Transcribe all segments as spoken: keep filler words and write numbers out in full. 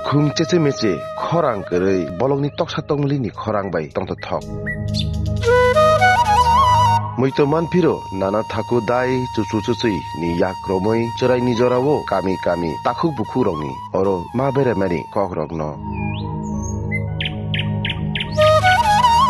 Khung cheche meche khorang kwrwi bolongni toksa tongmili ni khorang bai tongthothok. Muito manphiro nana thaku dai chuchu chuchwi ni yak romwi chwraini jorao kami kami takhuk bukhuk rokni oro ma beremani kok rokno.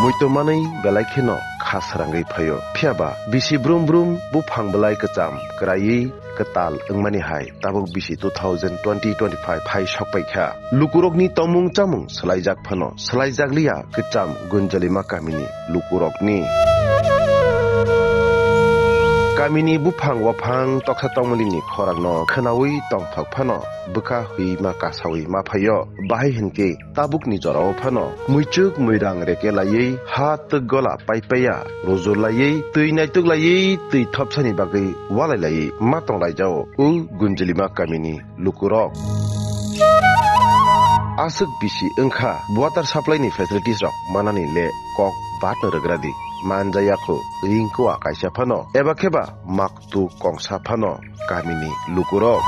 Muito manwi belai kheno kha srangwi phaio. Phiya ba bisi brum brum buphang belai kwcham kwraiwi kwtal wngmani hai tabuk bisi two thousand twenty twenty-five phai sokpai kha. Lukurokni tongmung chamung swlaijak phano swlaijakliya kwcham Gunjalima kamini lukurokni. Kamini buphang waphang toksa tongmilini khorangno khwnawi tongthok phano bwkha hwi ma kasawi ma phaio. Bahai hinkhe tabukni jorao phano muichuk muirang reke laiwi ha twk gola paipaiya rujur laiwi twi naituk laiwi twi thopsani bagwi walai laiwi ma tonglaijao o Gunjalima kamini lukurok. Aswk bisi wngkha water supply ni facilities rok manani le kok batno rwgradi manjaya kho ringkua kaisa phano eba kheba mak tu kongsa phano kamini lukurok.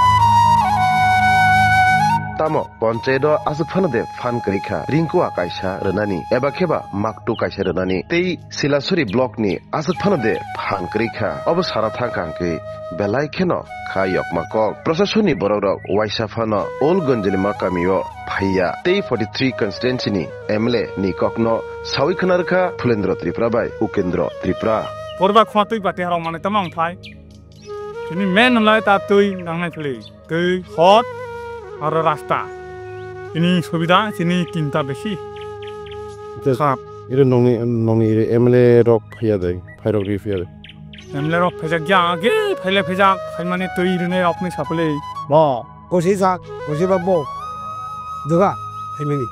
Tamo ponchayat o aswk phano de phan kwrwi kha ringkua kaisa rwnani eba kheba maktu kaisa rwnani tei Silasuri block ni aswk phano de phan kwrwi kha obo sana thang kha hwnkhe belai kheno kha yokma kok. Prosasoni borok rok waisa phano Old Gunjalima kami o phaiya tei forty three constituency ni M L A ni kokno sawi khna rwkha Phulendra Tripura bai Ukendra Tripura. Porba khuma twi bati harok manwi tamo wng phai. Chini main hwnlai ta twi nangnai philwi. Twi, hot, aro rasta. Chini subida, chini chinta besi. Te khap. Ire nongni, nongni ire M L A rok phaiya dai, phairok ri phaiya dai. M L A rok phaijak ya, age phaile phaijak, phaimani twi rinai rokni saphle. Bo. Kosi sak, kosi ba bo. Doga, phaimani.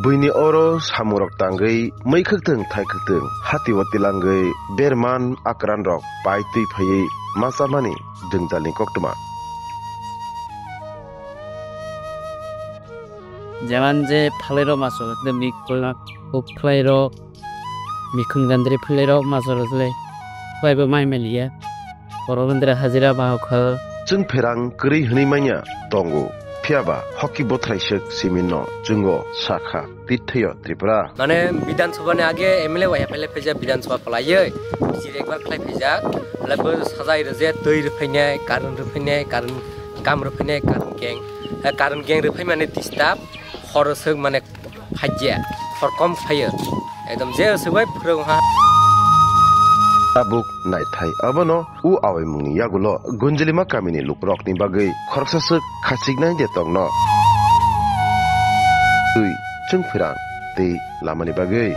Buini oro samung rok tangwi mui khwktwng thai khwktwng hati o tilangwi berman akran rok pai twi phaiwi ma chamani jwngjalni koktwma. Jeman je phalai rok ma chwng khe mikhulang kuk phalai rok. Mikhun gandri philirok ma chwrwk le, bai bo mai maliya. Borok wngdra hajira bahok kha. Chwng pherang kwrwi hwnwi manya tongo, phiya ba hoki bothrai swk simin no chwngo sakha Tirthayo Tripura. Mane Bidhan Sabha ni age M L A wahya phaile phaijak Bidhan Sabha palaiwi, chiri ekbar khlai phaijak, le bo sajai rwje twi rwphainai, current rwphainai, current kam rwphainai, current gang, eh, current gang rwphai mane disturb, hor swk mane Phajya, khorkom phaio. Ekdom je swbai phwrwng ha. Tabuk naithai abono u awaimungni yagulo Gunjilima kamini lukurokni bagwi khoroksa swk khachiknai de tongno. Twi chwng phwrang tei lamani bagwi.